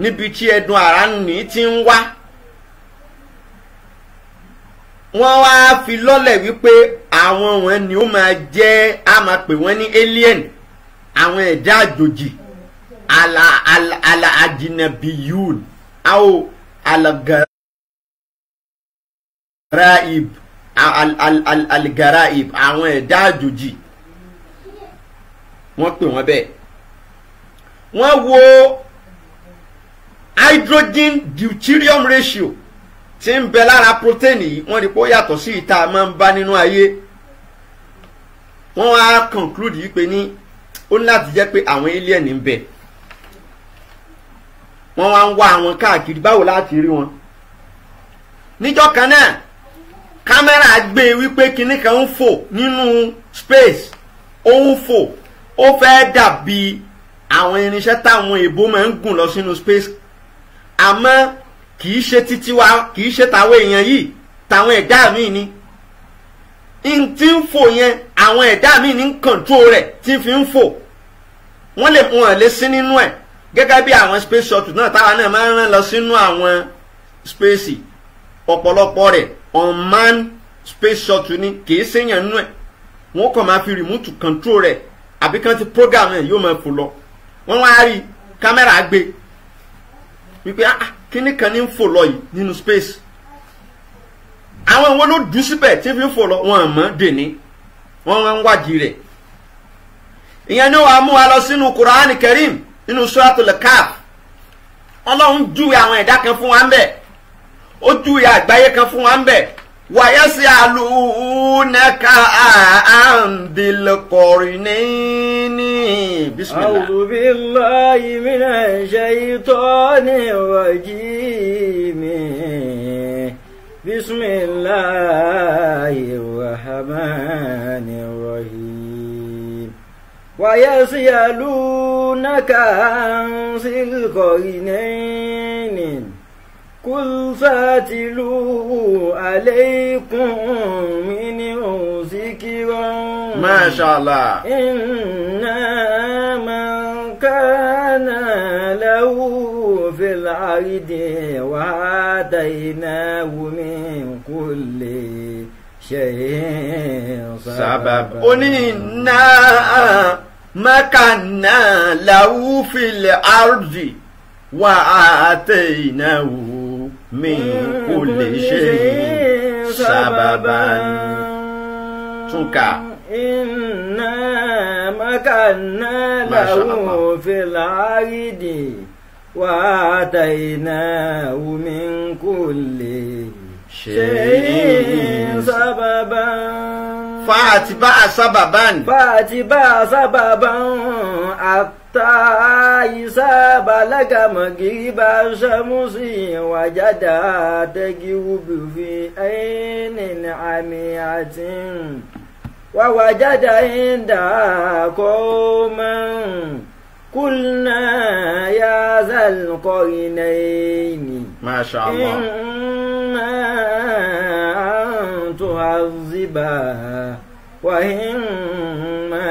Níbi tí ẹdun àrá ní ti ń wá, wọ́n wá fi lọ́lẹ̀ wípé àwọn wọn ni ó máa jẹ́, a máa pè wọ́n ní alien, àwọn ẹ̀dá àjòjì, ala ala ala ajinabiyun aw algaraib algaraib, àwọn ẹ̀dá àjòjì wọ́n pè wọ́n bẹ́ẹ̀. Wọ́n wo hydrogen deuterium ratio tí ń bẹ lára protein yìí, wọ́n rí pé ó yàtọ̀ sí ìta máa ń bá nínú ayé. Wọ́n wá conclude yìí pé ní ó ní láti jẹ́ pé àwọn alien ń bẹ. Wọ́n wá ń wá àwọn káàkiri, báwo láti rí wọn. Níjọ́ kan náà, kámẹ́rà gbé wípé kinní kan ń fò nínú space, ó ń fò, ó fẹ́ dàbí àwọn irinṣẹ́ táwọn èèbó máa ń gùn lọ sínú space, àmọ́ kì í ṣe títí wa, kì í ṣe tàwọn èèyàn yìí, tàwọn ẹ̀dá míì ni. N tí ń fò yẹn, àwọn ẹ̀dá míì ní kọ̀ǹtró rẹ̀ tí fi ń fò. Wọ́n lè wọ́n lè sí nínú ẹ̀, gẹ́gẹ́ bí àwọn space shuttle náà táwa náà máa ń rán lọ sínú àwọn space. Ọ̀pọ̀lọpọ̀ rẹ̀ unmanned space shuttle ni, kì í ṣèyàn nínú ẹ̀. Wọ́n kàn máa fi remote control rẹ̀ àbí kàn ti program ẹ̀, yóò máa fò lọ. Wọ́n wá rí kámẹ́rà gbé wípé ah, kíní kan ní ń fò lọ yìí nínú space. Àwọn wo ló dùn síbẹ̀ tí fi ń fò lọ? Wọn mọ̀ dèní, wọ́n wá ń wádìí rẹ̀. Ìyẹn ni wàá mú wa lọ sínú Qur'an Karim, nínú Suratul Kahf. Ọlọ́run júwe àwọn ẹ̀dá kan fún wa ń bẹ̀, ó júwe àgbáyé kan fún wa ń bẹ̀. Wayasalunaka andil qarnaini. Bismillah. A'udhu billahi minash shaitanir rajim. Bismillahir rahmanir rahim. Wayasalunaka an zil qarnaini. قل ساتلوا عليكم منه ذكرا. ما شاء الله. إنا من كان له في الأرض وآتيناه من كل شيء سبب. إنا مكنا له في الأرض وآتيناه من كل شيء سببا. تنكا. إنا مكنا له في الأرض وآتيناه من كل شيء سببا. فأتبع سببا. فأتبع سببا حتى إذا بلغ مغرب الشمس وجدها تغرب في عين حمئة ووجد عندها قوما قلنا يا ذا القرنين ما شاء الله إما أن تعذبها وإما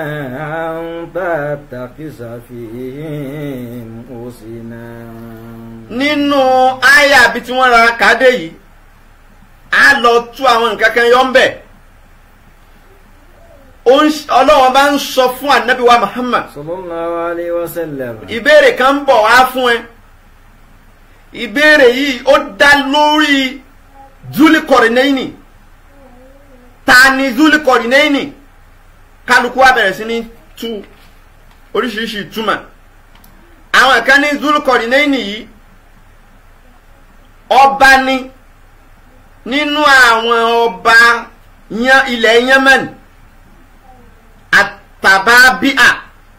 أن تتخذ فيهم حسنا. Nínú àyà bí tí wọ́n ra kàdé yìí, a lọ tú àwọn nǹkan kan yọ ń bẹ̀. Ọlọ́run bá ń sọ fún Ànábì wa Muhammad sallallahu alayhi wa sallam. Ìbéèrè kan ń bọ̀ wá fún ẹ. Ìbéèrè yìí ó dá lórí Zulikorinaini. Ta ni Zulikorinaini? Kálukú wa bẹ̀rẹ̀ sí ní tú oríṣiríṣi ìtumọ̀. Àwọn kan ní Zulikorinaini yìí ọba ni nínú àwọn ọba ilẹ̀ Yemen, àtàbábíà,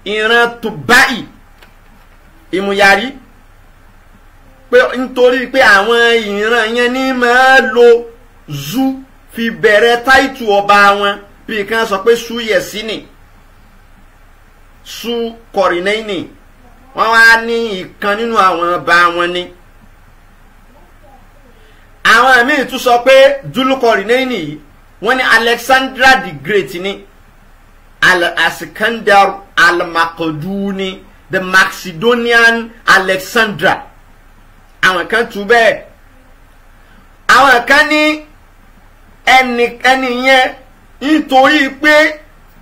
ìran Tùbáì, ìmúyarí, pé nítorí pé àwọn ìran yẹn ní máa lo zu fi bẹ̀rẹ̀ táìtù ọba wọn, bí kan sọ pé su yẹ̀sínì, su kọ̀rìnẹ́nì, wọ́n wá ní ìkan nínú àwọn ọba wọn ni. Àwọn míì tún sọ pé Zulukọ̀rìnẹ́nì yìí wọ́n ní Alexandra the Great ni, Al-Askandar Al-Makduni, the Macedonian Alexandra. Àwọn kan tú bẹ́ẹ̀. Àwọn kan ní ẹni yẹn nítorí pé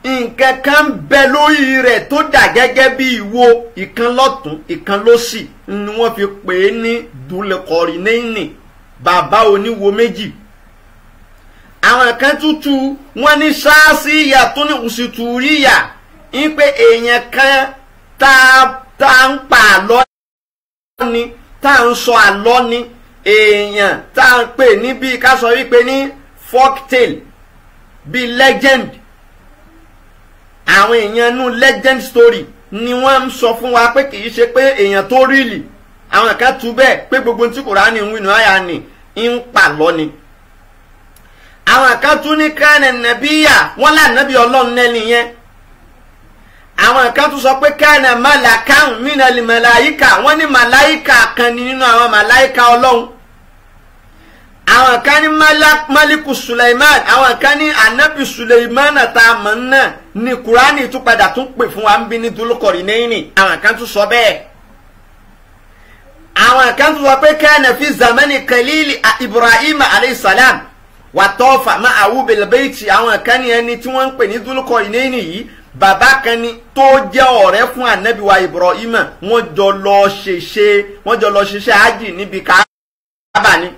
nǹkan kan bẹ lórí rẹ̀ tó dà gẹ́gẹ́ bí ìwo, ìkan lọ́tún ìkan lósì, ni wọ́n fi pè é ní Dulqarnaini, bàbá oníwo méjì. Àwọn kan tútù wọ́n ní sáàsì ìyà tó ní òsìtúríyà ń pé èèyàn kan tá a ń pa àlọ́ ni, tá a ń sọ àlọ́ ni, èèyàn tá a ń pè ní bíi ká sọ wípé ní folktale, bíi legend. Àwọn èèyàn inú legend story ni wọ́n ń sọ fún wa pé kì í ṣe pé èèyàn tó ríìlì. Àwọn kan tú bẹ́ẹ̀ pé gbogbo tí Kùránì ń wí àyà ni ń pa lọ ni. Àwọn kan tún ní kánà nàbíyà, wọ́n lànàbí ọlọ́run lẹ́ni yẹn. Àwọn kan tún sọ pé kánà màlàkàn mínàlì màláyíkà, wọ́n ní màláyíkà kan ní nínú àwọn màláyíkà ọlọ́run. Àwọn kan ní Maliku Suleiman, àwọn kan ní anabi Suleiman tá a mọ̀ náà ní Kùránì tún padà tún pè fún wa ń bí ní Dulqarnaini. Àwọn kan tún sọ bẹ́ẹ̀. Àwọn kan tún sọ pé kánà fi zamani Khalili Ibrahim alayhi salam wàtọ́fà má àwùbẹ̀lẹ̀ bẹ́ẹ̀tì. Àwọn kan ní ẹni tí wọ́n ń pè ní Dulqarnaini yìí, bàbá kan ní tó jẹ́ ọ̀rẹ́ fún anabi wa Ibrahim, wọ́n jọ lọ ṣiṣẹ́ ájì níbi Káàbà ni.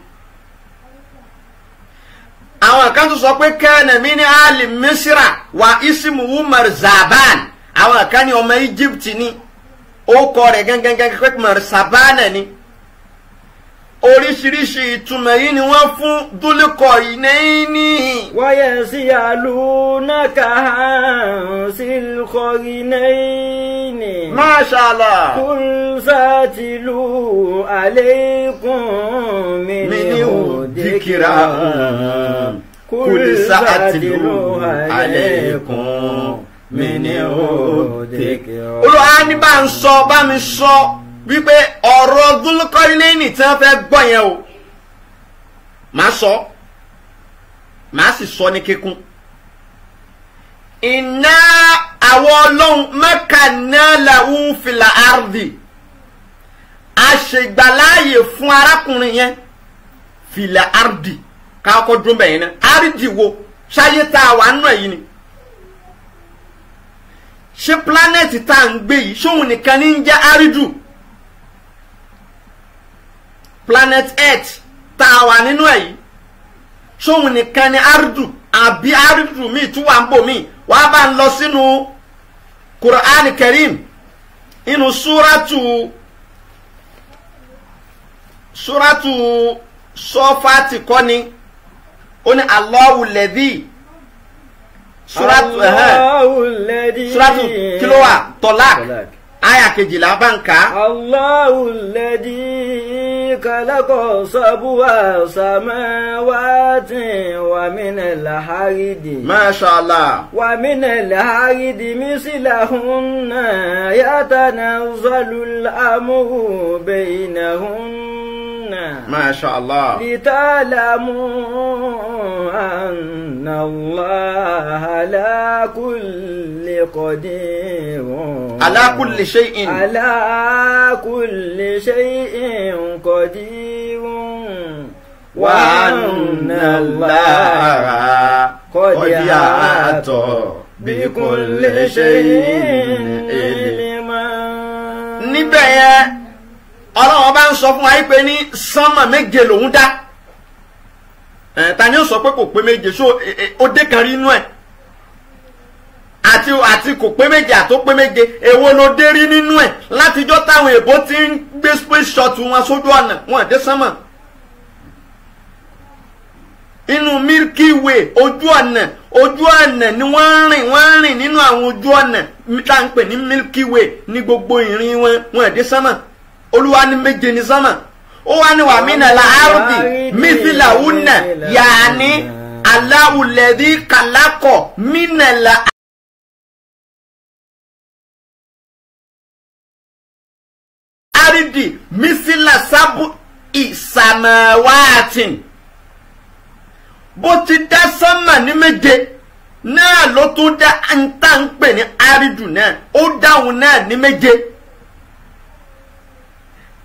Àwọn kan tó sọ pé kana min ali Misra wa ismuhu Marzaban. Àwọn kan ní ọmọ Egypt ni, ó kọ rẹ̀ gangan pé Marzaban ni. Oríṣiríṣi ìtumọ̀ yìí ni wọ́n fún Dulqarnaini. Wa yas'alunaka an Zil-Qarnaini. Masha Allah. Qul satilu alaykum minhu dhikra. Qul satilu alaykum minhu dhikra. Olúwa ní bá ń sọ, bá mi sọ wípé ọ̀rọ̀ Dulqarnaini tí wọ́n fẹ́ gbọ́ yẹn o, màá sọ, màá sì sọ ní kíkún. Iná àwọn ọlọ́run mẹ́kànnà làwọn fìlà àrùdì, àṣegbàláàyè fún arákùnrin yẹn fìlà àrùdì káàkọ́ dún bẹ̀yẹn náà. Àrùdì wo ṣáyé tá a wà nù ẹ̀yìn ni? Ṣé pílánẹ̀tì tá à ń gbé yìí ṣóun nìkan ní ń jẹ́ àrùdù? Planet Earth tá a wà nínú ẹ̀ yìí ṣóun nìkan ni ardu, àbí ardu míì tún wà ń bò míì? Wàá bá ń lọ sínú Quran Karim, inú súrátù Sọ́fàtì kọ́ni, ó ní Allahu lẹ́dí súrátù kí ló wà? Tọ́lák aya kejìlá bá ń kà. Allahu alladhi khalaqa sab'a samawati wa minal ardi. Masha Allah. Wa minal ardi mislahunna yatanazzalu al-amru baynahunna. Masha Allah. Lita'lamu anna Allaha ala kulli qadir. Ala kulli shay'in. Ala kulli shay'in qadir. Wa anna Allaha qad ahata bi kulli shay'in ilma. Níbẹ̀ yẹn Ọlọ́run bá ń sọ fún wa pé ní sánmà méje lòún dá. Ta ni ó sọ pé kò pé méje? Ṣó ó dé kan rí inú ẹ̀? Àti kò pé méje àtó pé méje, èwo ló dé rí nínú ẹ̀? Látijọ́ táwọn èbó ti ń gbé space shuttle wọn sójú ọ̀nà, wọn dé sánmà. Inú Milky Way ojú ọ̀nà ni wọ́n ń rìn nínú àwọn ojú ọ̀nà tá à ń pè ní Milky Way ní gbogbo ìrìn wọn, wọn dé sánmà. Olúwa ní méje ní sánmà. Ó wá ní wàmínà la ardi mithilahunna yàní Allahu alladhi khalaqa mínàlá ardi mísílà sábù ìsàmàwáàtìn. Bó ti dá sánmà ní méje náà ló tún dá ntá ń pè ní àrídù náà, ó dáhùn náà ní méje.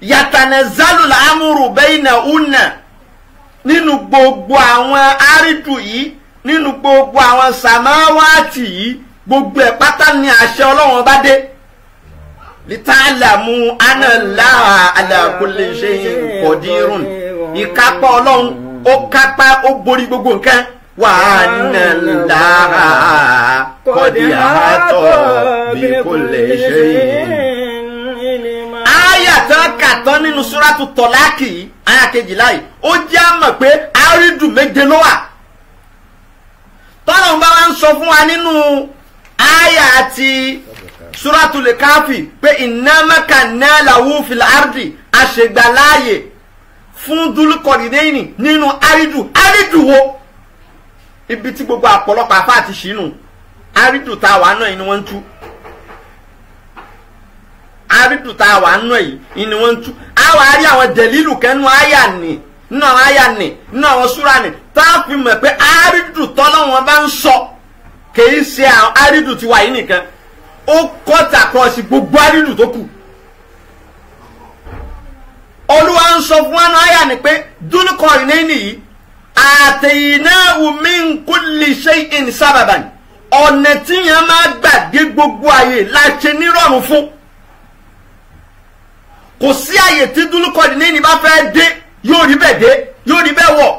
Yatanazzalu al-amru baynahunna, nínú gbogbo àwọn árídù yìí, nínú gbogbo àwọn sàmáwáàtì yìí, gbogbo ẹ̀ pátá ni àṣẹ Ọlọ́run bá dé. Lita'lamu anna Allaha ala kulli shay'in qadirun. Ìkápá Ọlọ́run ó kápá, ó borí gbogbo nǹkan. Wa anna Allaha qad ahata bi kulli shay'in. Àyà tán kàtán nínú súrátù Tọ́láàkì yìí, àyà kejìlá yìí, ó jẹ́ àmọ̀ pé árídù méje ló wà. Tọ́lọ́run bá wá ń sọ fún wa nínú àyà àti Suratul Káfì pé inna makanna lahu fil ardi, àṣegbàláàyè fún Dúlùkọ̀dìdẹ́yìnì nínú árídù. Árídù wo? Ibi tí gbogbo àpọ̀lọpọ̀ àfáà ti ṣìnù. Árídù tá a wà náà ni wọ́n ń tú. Árídù tá a wà náà yìí ni wọ́n ń tú. A wà á rí àwọn dẹ̀lílù kẹ́nu àyà nì, nínú àwọn àyà nì, nínú àwọn súra nì, tá a fi mọ̀ pé árídù tọ́lọ́wọ́n bá ń sọ kìí ṣe àwọn árídù tiwa yìí nìkan. Ó kọ́ta kọ́ọ̀sì gbogbo árídù tó kù. Olúwa ń sọ fún wọn àyà ni pé Dúlùkọ̀rìnẹ́nì yìí, àtẹ̀yìnáwó min kulli shay'in sábàbàn, ọ̀nà tí yẹn máa gbà dé gbogbo àyè láṣẹ nírọ̀rùn fún. Kò sí àyè tí Dúlùkọ̀rìnẹ́nì bá fẹ́ dé yóò rí bẹ́ẹ̀ dé, yóò rí bẹ́ẹ̀ wọ̀.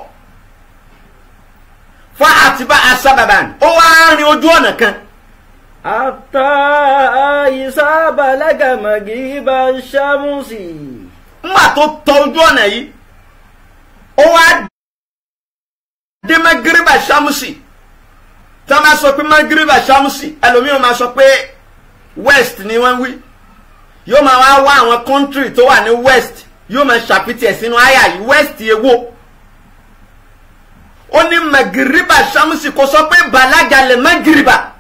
Fa àtibá asábàbàn, ó wá rin ojú ọ̀nà kan. Hatta isa balaga magiba shamsi. Ńgbà tó tọ ojú ọ̀nà yìí, ó wá dé magriba shamsi. Tí wọ́n máa sọ pé magriba shamsi, ẹlòmíràn máa sọ pé west ni wọ́n wí. Yóò máa wá wá àwọn country tó wà ní west, yóò máa ṣàfihàn ẹ̀ sínú àyà yìí, west èwo. Ó ní magriba shamsi, kò sọ pé balaga lè magriba.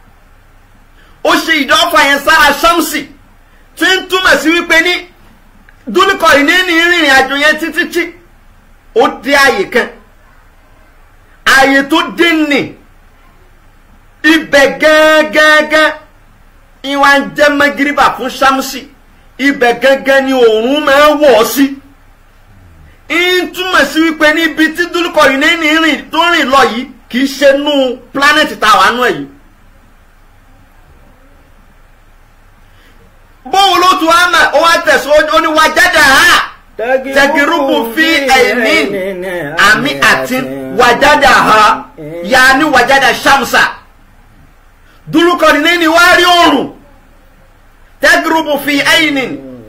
Ó ṣe ìdọ́fà yẹn sára shamsi, tí ń túmọ̀ sí wípé ní Dúlùkọ̀rìnẹ́nì rìnrìn àjò yẹn títí tí ó dé àyè kan. Àyè tó dé nì ibẹ̀ gẹ́gẹ́gẹ́ ìwà ń jẹ́ magriba fún shamsi, ibẹ̀ gẹ́gẹ́ ni òòrùn máa ń wọ̀ ọ́ sí. Ń túmọ̀ sí wípé níbi tí Dúlùkọ̀rìnẹ́nì rìn tó rìn lọ yìí kì í ṣe nú pílánẹ̀tì táwa nú ẹ̀ yìí. Bóun ló tún àmà ó wá tẹ̀sán, ó ní wàjádà ha tẹ̀gìrúbù fi ẹ̀mí àmì àti wàjádà ha yà ní wàjádà shamsa. Dúlùkọ̀rìnẹ́nì wá rí òòrùn tẹ̀gìrúbù fi ẹ̀yìn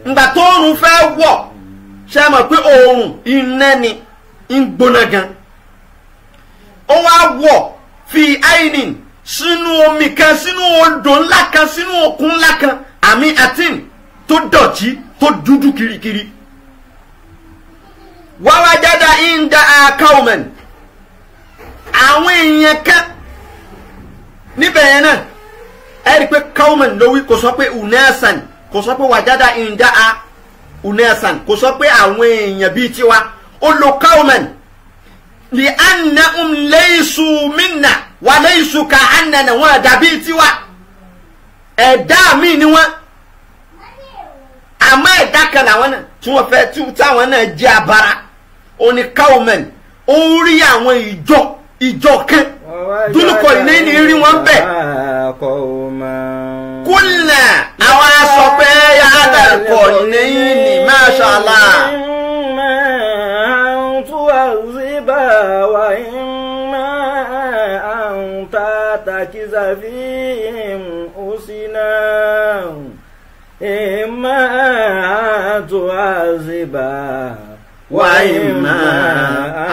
ǹgbà tó òòrùn fẹ́ wọ̀, ṣe mọ̀ pé òòrùn iná ni ń gbóná gan. Ó wá wọ̀ fi ẹ̀yìn sínú omi kan, sínú odò ńlá kan, sínú òkun ńlá kan, àmì àtìn tó dọ̀tí tó dúdú kirikiri. Wàwájádà ìndà àkàwọ̀mẹ̀n, àwọn èèyàn kan níbẹ̀ yẹn náà, ẹ rí i pé kàwọ̀mẹ̀n ló wí, kò sọ pé unasan, kò sọ pé wàjádà ìndà à unasan, kò sọ pé àwọn èèyàn bíi tiwa. Ó lo kàwọ̀mẹ̀n li annahum laysu minna wa laysu ka annana, wọn dàbí tiwa, ẹ̀dá mi ni wọ́n. Àmọ́ ẹ̀dá kan làwọn náà tí wọ́n fẹ́ tí táwọn náà jẹ́ abara. Òní káwọ́mẹ̀n ó rí àwọn ìjọ ìjọ kan, Dúlùkọ̀rìnẹ́nì rí wọn bẹ́ẹ̀. Kúlẹ̀ àwọn aṣọ pé yàrá Kọ̀rìnẹ́nì masha Allah. إما أن تعذب وإما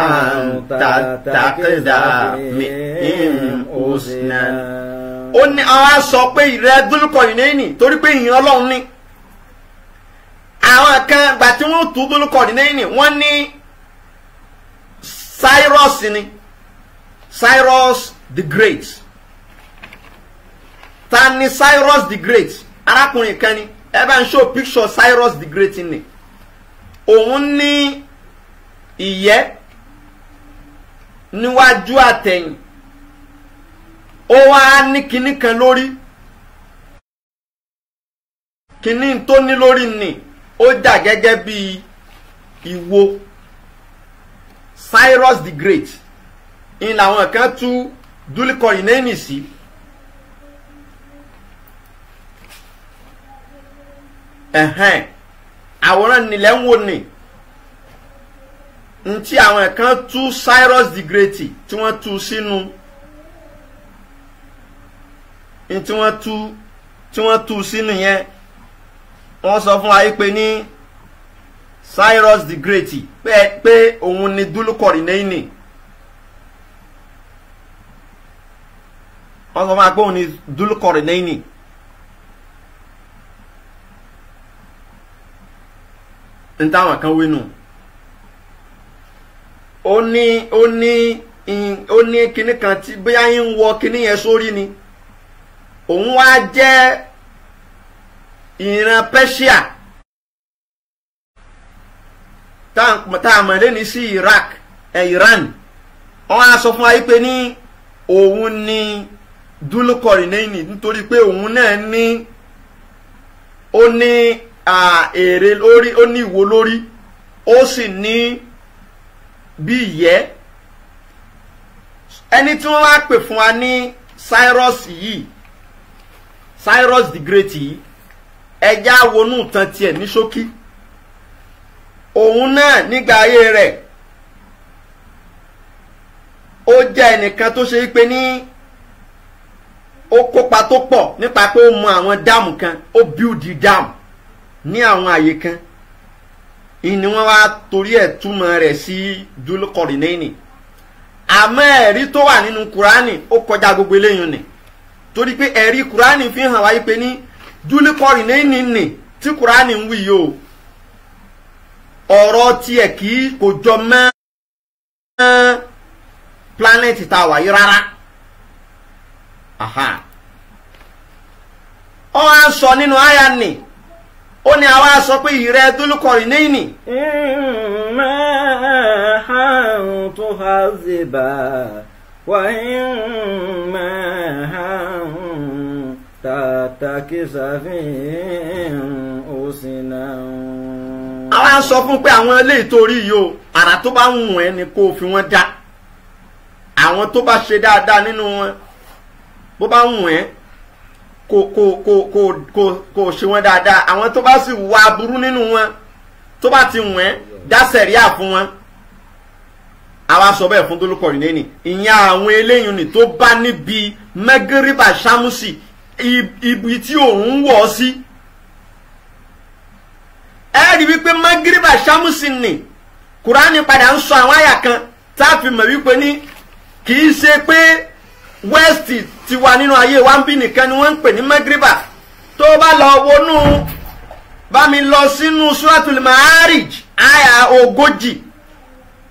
أن تتخذ منهم حسنا. Ó ní àwọn sọ pé ìrẹ́ Dúlùkọ̀rìnẹ́nì torí pé ìyìn Ọlọ́run ni. Àwọn kan gbà tí wọ́n tú Dúlùkọ̀rìnẹ́nì wọ́n ní Cyrus ni, Cyrus the Great. Ta ni Cyrus the Great? Arákùnrin kan ni, ẹ bá ń show picture Cyrus the Great ni. Òun ní ìyẹ́ níwájú àtẹ̀yìn, ó wá ní kinní kan lórí, kinní tó ní lórí ni Ó dà gẹ́gẹ́ bí ìwo. Cyrus the Great ń làwọn kan tú Dúlíkọ̀rìnẹ́nì sí. Ẹ̀hẹ́n, àwòrán nílẹ̀ ń wò ní ntí àwọn kan tú Cyrus the Great tí wọ́n tú sínú, ntí wọ́n tú sínú yẹn. Wọ́n sọ fún wa yìí pé ní Cyrus the Great pé òun ni Dúlíkọ̀rìnẹ́nì. Wọ́n sọ fún wa pé òun ni Dúlíkọ̀rìnẹ́nì. N táwọn kan wí nù. Ó ní kinní kan tí bóyá ń wọ kinní yẹn sórí ni. Òun wá jẹ́ ìran Persia tá a mọ̀ lẹ́ni sí Iraq, Iran. Wọ́n á sọ fún wa pé ní òun ni Dúlíkọ̀rìnẹ́nì nítorí pé òun náà ní ó ní èrè lórí, ó ní ìwo lórí, ó sì ní bí ìyẹ́. Ẹni tí wọ́n wá pè fún wa ní Cyrus yìí, Cyrus the Great yìí, ẹja wọnú tán tiẹ̀ ní ṣókí. Òun náà nígbà ayé rẹ̀ ó jẹ́ ẹnìkan tó ṣe pé ní ó kópa tó pọ̀ nípa pé ó mọ àwọn dáàmù kan, ó bíúdì dáàmù ní àwọn àyè kan. Ìní wọn wá torí ẹ̀ túmọ̀ rẹ̀ sí Dúlíkọ̀rìnẹ́nì. Àmọ́ ẹ̀rí tó wà nínú Kùránì ó kọjá gbogbo eléyìí ni, torí pé ẹ̀rí Kùránì fi hàn wáyé pé ní Dúlíkọ̀rìnẹ́nì nì tí Kùránì ń wí yìí o, ọ̀rọ̀ tiẹ̀ kì í kò jọ mọ́ pílánẹ̀tì tá a wà yìí rárá. Ó wá ń sọ nínú àyà nì, ó ní àwa sọ pé ìrẹ́ Dúlíkọ̀rìnẹ́nì. Imma an tuhazziba wa imma an tatakisa fihim husna. Àwa sọ fún pé àwọn ilé ìtorí yìí o, àrà tó bá ń wùn ẹ́ ni kó o fi wọ́n dá. Àwọn tó bá ṣe dáadáa nínú wọn, bó bá wùn ẹ́ kó ṣe wọ́n dáadáa. Àwọn tó bá sì wà aburú nínú wọn, tó bá ti wùn ẹ́, dá sẹ̀ríà fún wọn. Àwa sọ bẹ́ẹ̀ fún Dúlíkọ̀rìnẹ́nì. Ìyẹn àwọn eléyìí ni tó bá níbi mẹ́gíríbà ṣámúsì, ibi tí òun wọ̀ sí. Ẹ rí wípé mẹ́gíríbà ṣámúsì ni Kùránì padà ń sọ àwọn àyà kan tá a fi mọ̀ wípé ní kì í ṣe pé West ti wà nínú ayé wa ń bí nìkan ni wọ́n ń pè ní mẹ́gíríbà. Tó bá lọ wọnú, bá mi lọ sínú Suratul Ma'arij àyà 40,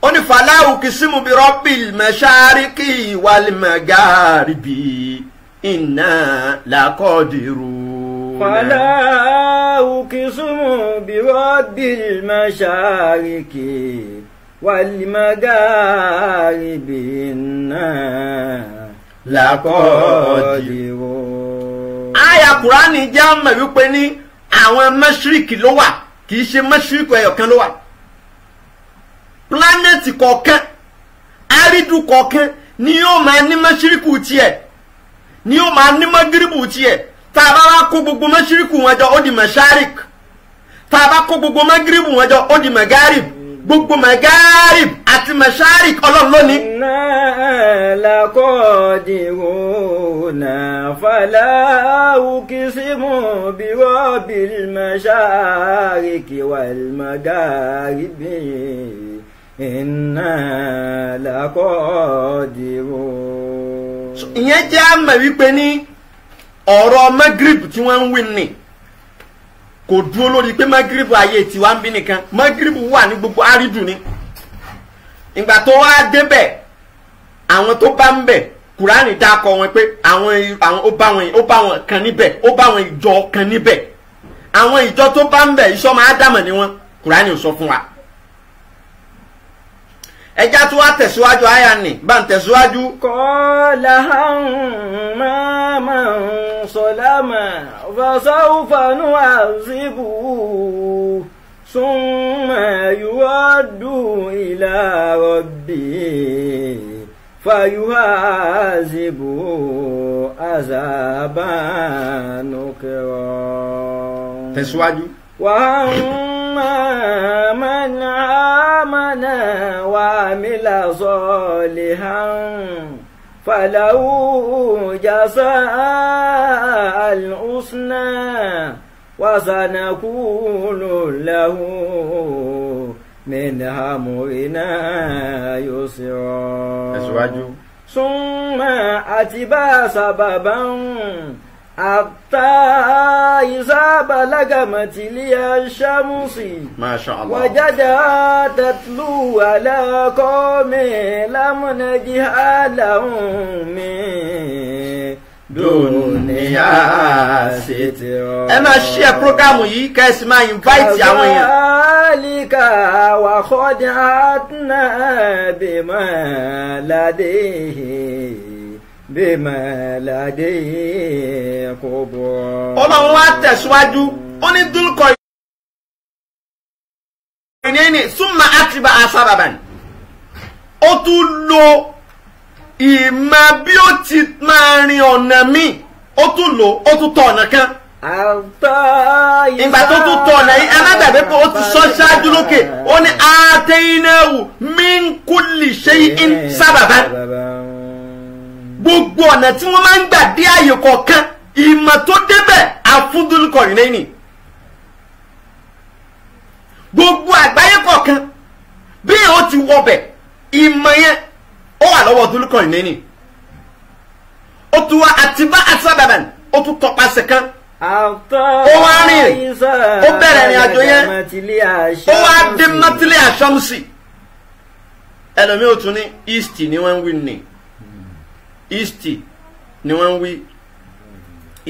ó ní fàlàwù kìsímù bí rabbil mashariki wal magharibi inna laqadirun. Fàlàwù kìsímù bí rabbil mashariki wal magharibi inna laqadirun. Àyà Kùránì jẹ́ mọ̀ wípé ní àwọn mẹ́ṣíríkì ló wà, kì í ṣe mẹ́ṣíríkì ẹyọ̀kan ló wà. Pílánẹ̀tì kọ̀ọ̀kan, árídù kọ̀ọ̀kan ni yóò máa ní mẹ́ṣíríkù tiẹ̀, ni yóò máa ní mọ́gíríbù tiẹ̀. Tá a bá wá kó gbogbo mẹ́ṣíríkù wọn jọ, ó di mẹ́ṣárík. Tá a bá kó gbogbo mọ́gíríbù wọn jọ, ó di mẹ́gárìb. Gbogbo mẹ́gárìb àti mẹ́ṣárík Ọlọ́run lónìí. Inna laqadiruna fala uqsimu bi rabbil mashariki wal magharibi inna laqadirun. Ìyẹn jẹ́ àmọ̀ wípé ní ọ̀rọ̀ mẹ́gírìb tí wọ́n ń wí ni kò dúró lórí pé mẹ́gírìb ayé tiwa ń bí nìkan. Mẹ́gírìb wà ní gbogbo árídù ni. Ìgbà tó wá débẹ̀, àwọn tó bá ń bẹ̀, Kùránì dákọ wọn pé àwọn ó bá wọn kan níbẹ̀, ó bá wọn ìjọ kan níbẹ̀. Àwọn ìjọ tó bá ń bẹ̀, iṣọ́ máa dàmọ̀ ni wọn. Kùránì ò sọ fún wa. Ẹja tó wá tẹ̀síwájú àyà ni bá ń tẹ̀síwájú. Qala amma man salama fasawfa nu'adhibuhu ثم يرد إلى ربه فيعذبه عذابا نكرا. Tẹ̀síwájú. وأما من آمن وعمل صالحا فله جزاء الحسنى وسنقول له من أمرنا يسرا. Tẹ̀síwájú. ثم أتبع سببا حتى إذا بلغ مطلع الشمس Masha Allah. وجدها تطلع على قوم لم نجعل لهم من دونها سترا. Ẹ máa share programu yìí kẹ́ ẹ sì máa invite àwọn èèyàn. كذلك وخدعتنا بما لديه بما لديه خبرا. Ọlọ́run wá tẹ̀síwájú, ó ní dúkọ̀ ìrìnẹ́ni súnmọ́ àtìbà àsábàbàn. Ó tún lo ìmọ̀ bí ó ti máa rin ọ̀nà míì, ó tún lò ó tún tọ ọ̀nà kan. Ìgbà tó tún tọ ọ̀nà yìí, ẹ má gbàgbé pé ó ti sọ ṣáájú lókè, ó ní àtẹ̀yìnáwó min kulli shay'in sábàbàn. Gbogbo ọ̀nà tí wọ́n máa ń gbà dé àyè kọ̀ọ̀kan, ìmọ̀ tó débẹ̀ àfúndúlùkọ̀ ìrìnẹ́ni. Gbogbo àgbáyé kọ̀ọ̀kan bí ó ti wọbẹ̀, ìmọ̀ yẹn ó wà lọ́wọ́ dúlùkọ̀ ìrìnẹ́ni. Ó tún wá àtibá àtìsábàbàn, ó tún tọpasẹ̀ kan, ó wá rìn, ó bẹ̀rẹ̀ ìrìn àjò yẹn, ó wá dé mọ́tílẹ̀ àṣọ́mùsì. Ẹlòmíì ò tún ní east ni wọ́n ń wí ní east ni wọ́n ń wí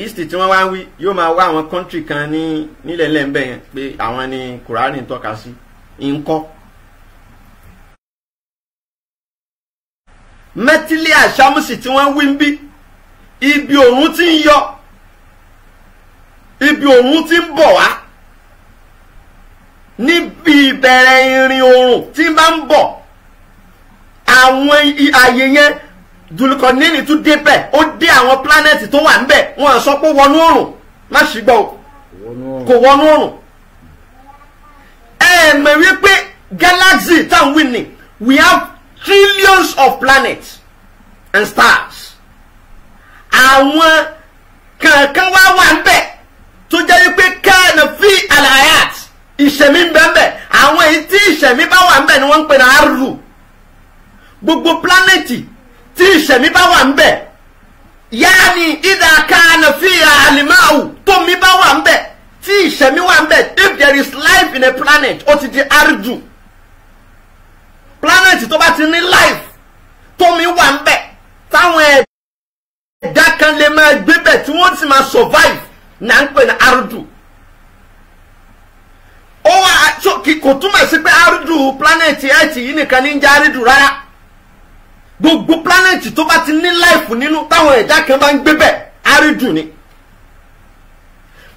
east tí wọ́n wá ń wí, yóò máa wá àwọn country kan ní nílẹ̀ lẹ́ńbẹ̀ yẹn pé àwọn ni Kùránì ń tọ́ka sí ńkọ́. Mẹ́tílẹ̀ àṣàmùsì tí wọ́n wí ń bí, ibi òòrùn ti ń yọ, ibi òòrùn ti ń bọ̀ wá, níbi ìbẹ̀rẹ̀ ìrìn òòrùn tí bá ń bọ̀, àwọn àyè yẹn Dùlùkọ̀nínì tún débẹ̀, ó dé àwọn pílánẹ̀tì tó wà ńbẹ̀, wọ́n sọ pé wọnú òòrùn, má sì gbọ́ o, kò wọnú òòrùn. Ẹ mọ̀ wípé galaxy táwọn wí ni, we have trillions of planets and stars. Àwọn kankan wá wà ńbẹ̀ tó jẹ́ wípé kẹ́ẹ̀nà fi àlàyat ìṣẹ̀mí ń bẹ ńbẹ̀. Àwọn èyí tí ìṣẹ̀mí bá wà ńbẹ̀ ni wọ́n ń pè ní ardu. Gbogbo pílánẹ̀tì tí ìṣẹ̀mí bá wà ńbẹ̀, yaani ìdá kẹ́ẹ̀nà fi àlìmáwù, tómi bá wà ńbẹ̀, tí ìṣẹ̀mí wà ńbẹ̀, if there is life in a planet, ó ti di ardu. Planet tó bá ti ní life, tómi wà ńbẹ̀, táwọn ẹ̀dá kan lè máa gbé bẹ̀ tí wọ́n sì máa survive, náà ń pè ní ardu. Ó wà kò túmọ̀ sí pé ardu planet Earth yìí nìkan ní ń jẹ́ ardu rárá. Gbogbo planet tó bá ti ní life nínú, táwọn ẹ̀dá kan bá ń gbé bẹ̀, ardu ni.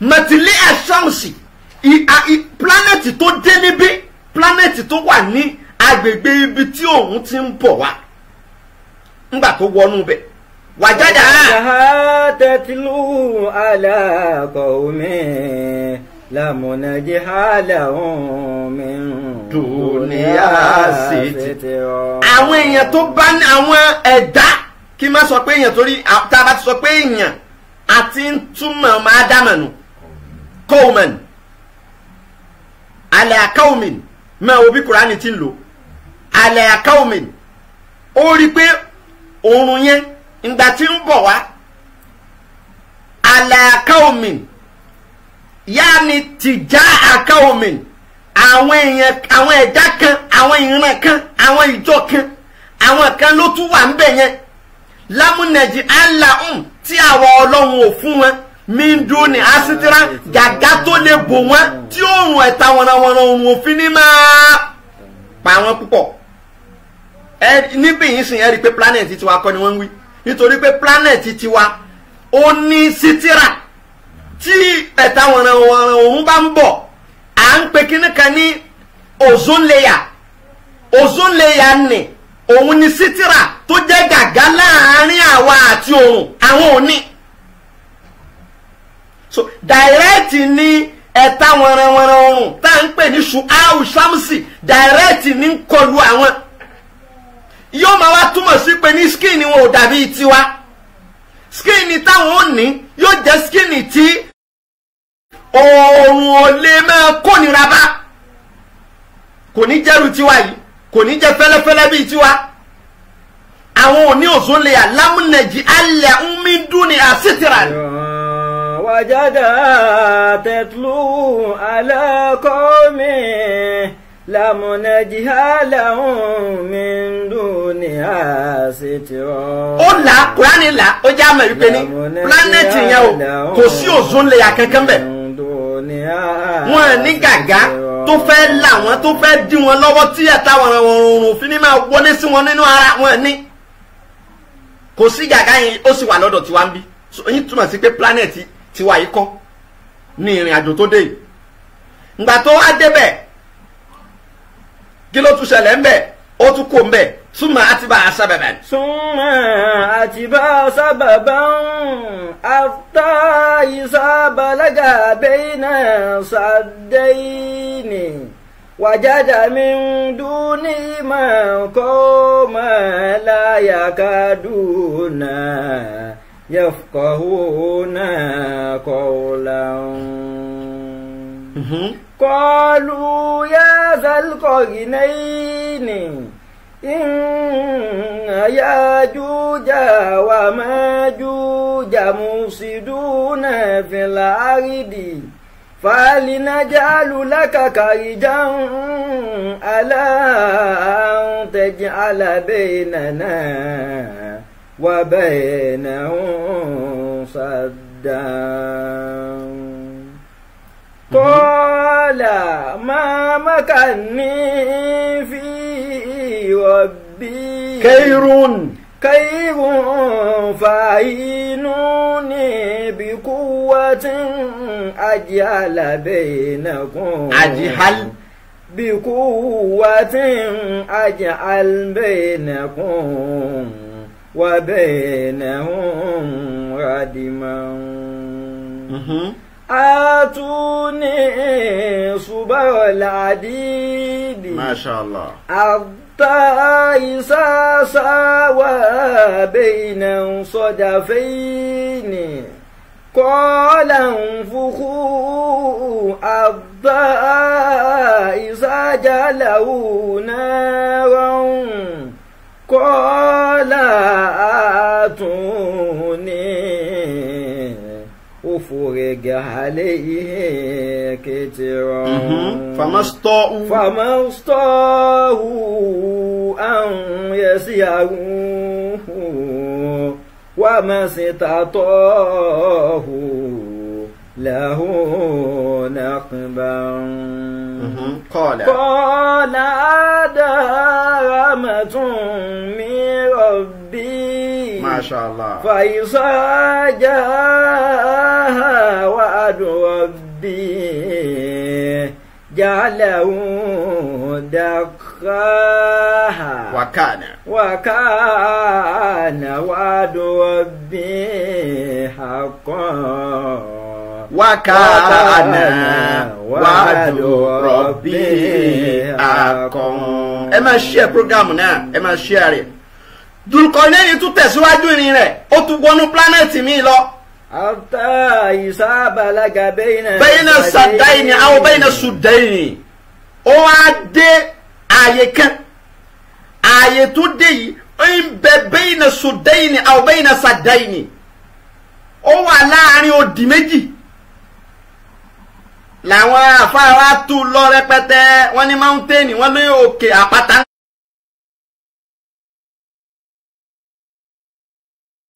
Mẹ̀tìlí àṣàmùsì, planet tó dé níbí, planet tó wà ní agbègbè ibi tí òun ti ń bọ̀ wá ńgbà tó wọnú bẹ̀ wàjáde á. Tẹ̀tìlú alákọ̀ọ́mí lámúnájíhálàhùn min dúníyà sí ti. Àwọn èèyàn tó bá ní àwọn ẹ̀dá, kí n má sọ pé èèyàn torí tá a bá ti sọ pé èèyàn àti ń túmọ̀ máa dámọ̀nù kọ́ọ̀mọ̀n alẹ́ àkọ́ọ̀mìn máa wo bí Kùránì ti ń lò alẹ́ àkọ́ọ̀mìn. Ó rí i pé oòrùn yẹn ìgbà tí ń bọ̀ wá alẹ́ àkọ́ọ̀mìn yaani tìjà àkọ́ọ̀mìn, àwọn èèyàn, àwọn ẹ̀dá kan, àwọn ìran kan, àwọn ìjọ kan, àwọn kan ló tún wà ńbẹ̀ yẹn lámúnẹ̀jì aláhùn tí àwọn ọlọ́run ò fún wọn míndú ní asítírá gàgá tó lè bò wọn tí òòrùn ẹ̀ta wọnàwọnà òòrùn òfin ní máa pa wọn púpọ̀. Ẹ níbí yìí sìn ẹ rí i pé planet tiwa kọ́ ni wọ́n ń wí, nítorí pé planet tiwa ó ní sítírà tí ẹ̀ta wọnàwọnà òòrùn bá ń bọ̀, À ń pe kíní kan ní ozone layer. Ozone layer ni òun ni sítírà tó jẹ́ gàgá láàárín àwa àti òòrùn, àwọn ò ní. So direct ni ẹ̀ta wẹ̀rẹ̀wẹ̀rẹ̀ òòrùn tá à ń pè ní ṣùáù ṣámsì, direct ní ń kọlu àwọn. Yóò máa wá túmọ̀ sí pé ní skin wọn ò dàbí tiwa. Skin táwọn ò ní yóò jẹ́ skin tí òòrùn ò lè máa kónira bá. Kò ní jẹ́rù tiwa yìí, kò ní jẹ́ fẹ́lẹ́fẹ́lẹ́ bíi tiwa. Àwọn ò ní ozone layer lámúnẹ̀jì alẹ́ ń mí dún ní àsítìrà. وجدها تتلو على قوم لم نجعل لهم من دونها سترا. Ó là Kùránì là ó já mọ̀ wípé ní pílánẹ̀tì yẹn o kò sí ozone layer kankan bẹ̀. Wọ́n ní gàgá tó fẹ́ là wọ́n, tó fẹ́ dí wọn lọ́wọ́ tí ẹ̀ta wọ̀rọ̀wọ̀rọ̀ fi ní máa wọlé sí wọn nínú ara wọn ní. Kò sí gàgá yẹn, ó sì wà lọ́dọ̀ tiwa ń bí. Yín túmọ̀ sí pé pílánẹ̀tì tiwa yìí kọ́ ní ìrìn àjò tó dé yìí. Ìgbà tó wá débẹ̀, kí ló tún ṣẹlẹ̀ ń bẹ̀? Ó tún kó ń bẹ̀. Súnmọ́ àtibá sábàbà. Súnmọ́ àtibá sábàbà àtà ìsábàlágà bẹ́ẹ̀nà sàdẹ́yìnì wàjájà mi ń dún ní màá kọ́ màá láyà kádùnà yafqahuna qawlan. Qalu ya zal qarnayni inna yajuja wa majuja mufsiduna fil ardi falinaj'alu laka kharjan ala an taj'ala baynana wa baynahum saddan. Qala ma makanni fi rabbi khayrun khayrun fa'inuni biquwwatin aj'al bainakum aj'al biquwwatin aj'al bainakum wa bainahum radiman. Atuni subal adidi. Masha Allah. Hatta isa sawa bayna sadafaini qala unfukhu hatta isa jalahu naran qala atuni أفرج عليه كترا فما استطاعوا أن يسيروه وما استطاعوا له نقبا. قال هذا رحمة من ربي ما شاء الله فإذا جاء وعد ربي جعله دكاها وكان وعد ربي حقا وكان وعد ربي حقا. Ẹ máa share program náà, ẹ máa share rẹ̀. Dùlùkọ́nẹ́yìn tún tẹ̀síwájú ìrìn rẹ̀, ó tún wọnú pílánẹ̀tì míì lọ. Hatta isa balaga bayna sàdáìní àwọn bayna sùdáìní. Ó wá dé ààyè kan, ààyè tó dé yìí ń bẹ bayna sùdáìní àwọn bayna sàdáìní. Ó wà láàrin odi méjì. Làwọn afárá tú lọ rẹpẹtẹ, wọ́n ní máúntẹ́ẹ̀nì, wọ́n ní òkè àpáta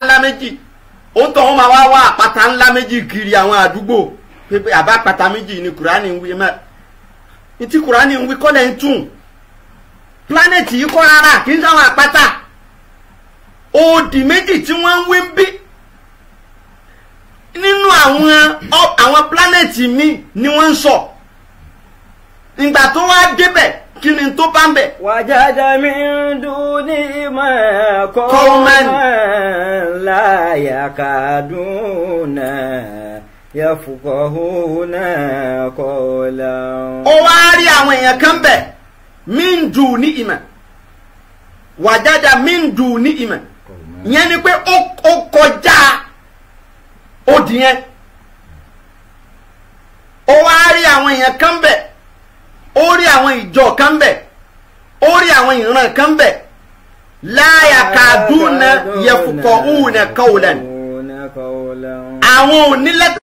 ńlá méjì. Ó ń tọ́ wọn máa wá wá àpáta ńlá méjì kiri àwọn àdúgbò pé àbá àpáta méjì ni Kùránì ń wí. Ní tí Kùránì ń wí kọ́lẹ̀ ń tún pílánẹ̀tì yìí kọ́ rárá, kì í sáwọn àpáta odi méjì tí wọ́n ń wí ń bí nínú àwọn pílánẹ̀tì míì ni wọ́n ń sọ. Ìgbà tó wá débẹ̀ kí ni tó bá ń bẹ̀. Wajada min dunihima qawman la yakaduna yafqahuna qawlan. Ó wá rí àwọn èèyàn kan bẹ̀ min dunihima wajada min dunihima ìyẹn ni pé ó kọjá odi yẹn. Ó wá rí àwọn èèyàn kan bẹ̀, ó rí àwọn ìjọ kan bẹ̀, ó rí àwọn ìran kan bẹ̀ la yakaduna yafqahuna qawlan. Àwọn ò ní letters,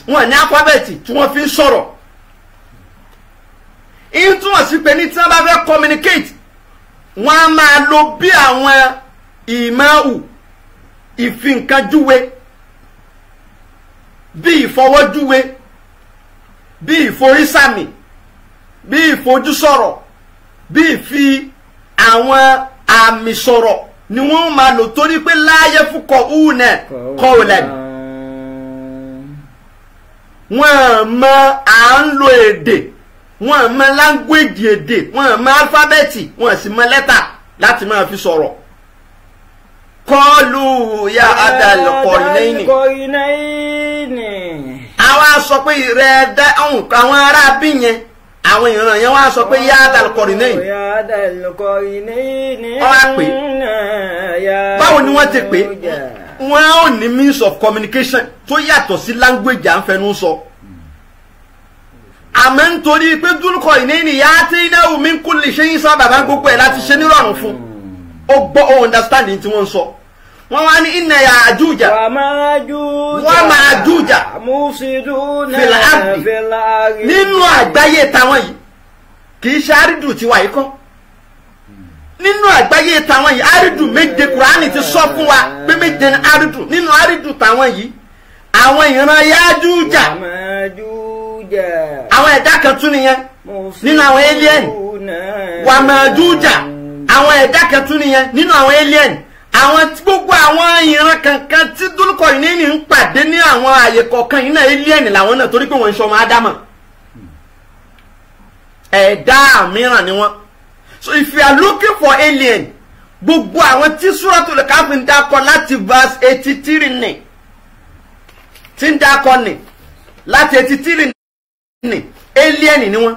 wọn ní alifábẹ́ẹ̀tì tí wọ́n fi ń sọ̀rọ̀. Ìyẹn túmọ̀ sí pé ní tí wọ́n bá fẹ́ communicate wọ́n á máa lo bí àwọn ìmáhù ìfìǹkanjúwe, bí ìfọwọ́júwe, bí ìforísàmì, bí ìfojúsọ̀rọ̀, bí ìfi àwọn àmì sọ̀rọ̀ ni wọ́n máa lò torí pé láyé fúkọ̀ únà kọ́ọ̀lẹ̀. Wọ́n mọ à ń lo èdè, wọ́n mọ láńgbèjì èdè, wọ́n mọ álífábẹ́ẹ̀tì, wọ́n sì mọ lẹ́tà láti máa fi sọ̀rọ̀. Kọ́ọ̀lù ya adàlùkọ̀rìnẹ́yìnì. Àwa sọ pé rẹ dá àwọn ará bí yẹn, àwọn ìran yẹn wá sọ pé ya adàlùkọ̀rìnẹ́yìnì. Wọ́n á pè é. Báwo ni wọ́n ti pè é? Wọ́n ò ní means of communication tó yàtọ̀ sí language à ń fẹnu sọ. Àmọ́ nítorí pé dúlùkọ̀rìnẹ́yìnì yá tí iná omi ń kú lè ṣe yín sọ bàbá gbogbo ẹ̀ láti ṣe nírọ̀rùn fún. Ó gbọ́ ó understanding tí wọ́n ń sọ. Wọ́n wá ní inna Ya'juja wa Ma'juja fil ardi. Nínú àgbáyé táwọn yìí kì í ṣe àrídù tiwa yìí kọ́. Nínú àgbáyé táwọn yìí àrídù méje Kùránì ti sọ fún wa pé méje ní àrídù. Nínú àrídù táwọn yìí àwọn ìran Ya'juja, àwọn ẹ̀dá kan tún nìyẹn nínú àwọn alien. Wa Ma'juja, àwọn ẹ̀dá kan tún nìyẹn nínú àwọn alien. Àwọn gbogbo àwọn ìran kankan tí Dúlùkọ̀rìnẹ́yìnì ń pàdé ní àwọn àyè kọ̀ọ̀kan yìí náà alien làwọn náà torí pé wọ́n ń ṣọmọ Ádámà, ẹ̀dá mìíràn ni wọ́n. So if you are looking for alien, gbogbo àwọn tí Suratul Kahfi ń dákọ láti verse 83 ní tí ń dákọ ní láti 83 ní alien ni wọ́n,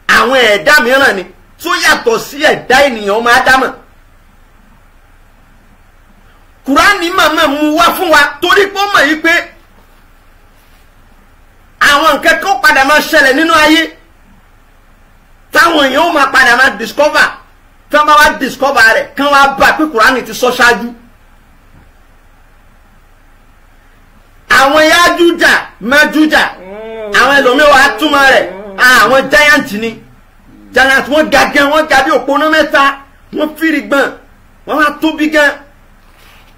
àwọn ẹ̀dá mìíràn ni tó yàtọ̀ sí ẹ̀dá ènìyàn ọmọ Ádámà. Kùránì màmá mú wá fún wa torí pé ó mọ̀ yí pé àwọn nǹkan kan padà máa ṣẹlẹ̀ nínú ayé táwọn èèyàn ó máa padà máa discover. Tí wọ́n bá wá discover rẹ̀ kán wá bá pé Kùránì ti sọ ṣáájú. Àwọn Yájújà Májújà, àwọn ẹlòmíì wàá túmọ̀ rẹ̀ àwọn giant ni. Giant wọ́n ga gan, wọ́n ga bí òpónà mẹ́ta, wọ́n fìrì gbọ̀n, wọ́n wá tóbi gan.